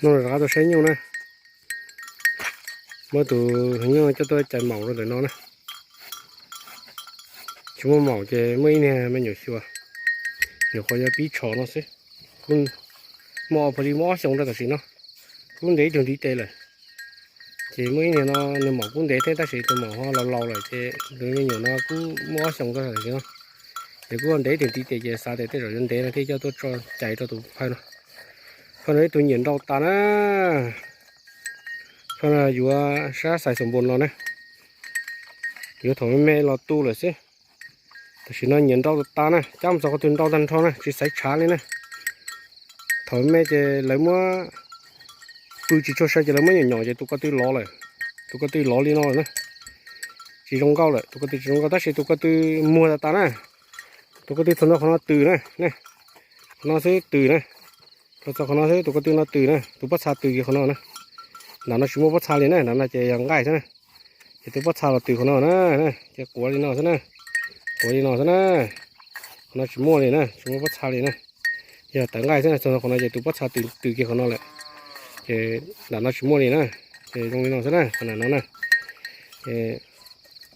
Rov qab tuaj saib nyuj na. Muab tus nyuj coj tuaj cais maum rau ntawm no na. Tsis muaj maum ces muaj ib niag me nyuam xyuas, nyuam qhuav yuav pib tsho no xwb. Kuj muaj, pha li muaj ob xyoos rau tam sim no, kub ntev ib tug ntiv tes lawm. Ces muaj ib niag no nws maum kub ntev thiab tab sis tus maum ho laus laus lawm ces tus me nyuam no kuj muaj ob xyoos rau tam sim no. Ces kuj ntev ib tug ntiv tes ces xav tias tej zaum yuav ntev no thiaj coj tuaj tso cais rau tus phawj no. Phawj no ib tug nyiam nrau tas na. Phawj no yuav sab xais xum npus no na. Yuav thaum me me los tu lawm xwb. Tam sim no nyiam nrau tas tas na, cab mus txog qhov twg nrau tag nrho na, tsis xaiv tshav li na. Thaum me ces lawv muab pw tsis tshua sai ces lawv muab nyom nyom ces tus ko tw lov lawm. Tus ko tw lov li no lawm na. Tsis zoo nkauj lawm, tus ko tw tsis zoo nkauj tab sis tus ko tw muag tas tas na. Tus ko tw txog ntua qhov no tws na, qhov no xwb tws na. Txog qhov no xwb tus ko tw no tws na, tus pob txha tws kiag qhov no na. Nram no tsis muaj pob txha li na, nram no ces yog nqaij xwb na. Ces tus pob txha los tws qhov no na, ces quav li no xwb na. Quav li no xwb na. Qhov no tsis muaj li na, tsis muaj pob txha li na. Yog tawv nqaij xwb na, txog qhov no ces tus pob txha tws tws kiag qhov no lawm. Ces nram no tsis muaj li na. Ces zoo li no xwb na, qhov nram no na.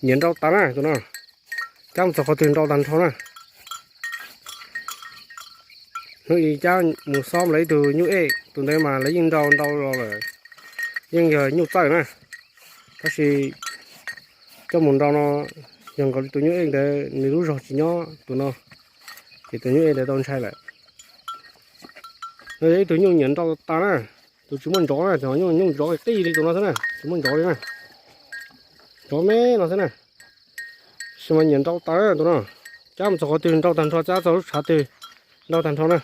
Nyiam nrau tas na tus no. Cab mus txog qhov twg nrau tag nrho na. Hnub ib cab mus xob lawv ib tug nyuj ej, tus ntawd mas lawv yeej nrau nrau los lawm, yeej yog nyuj txawj na. Tab sis coj mus nrau no yog nkaus li tus nyuj ej ntawd nws lub zog tsis nyob tus no, ces tus nyuj ej ntawd tau ntshai lawm. No yog ib tug nyuj nyiam nrau tas na, tus tsis muaj ntsov na, nyuj ntsov qij li tus no xwb na, tsis muaj ntsov li na. Ntsov me no xwb na. Tab sis mas nyiam nrau tas tus no, cab mus txog qhov twg nrau tag nrho, cab txog lub tshav twg nrau tag nrho na.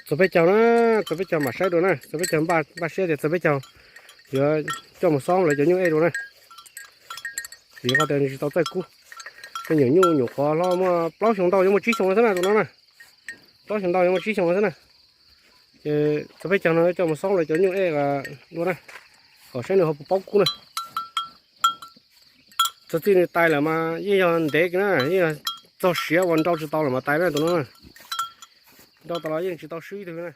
Txog peb caug na, txog peb caug mam saib dua na, txog peb caug npaj siab tias txog peb caug yuav coj mus xob lawv cov nyuj ej dua na. Vim qhov tias nws tsis tau txawj kub. Me nyuam nyuj nyuam qhuav hlob muaj plaub xyoos ntau yuav muaj tsib xyoos no xwb na tus no na. Plaub xyoos ntau yuav muaj tsib xyoos no xwb na. Ces txog peb caug no coj mus xob lawv cov nyuj ej dua na, kom saib nws ho puas paub kub na. Txog txij nws tais lawm mas yeej yog ntev na, yeej yog txog siav uas nrau tsis tau lawm mas tais na tus no na. Nrau tas los yeej tsis tau swb ib tug na.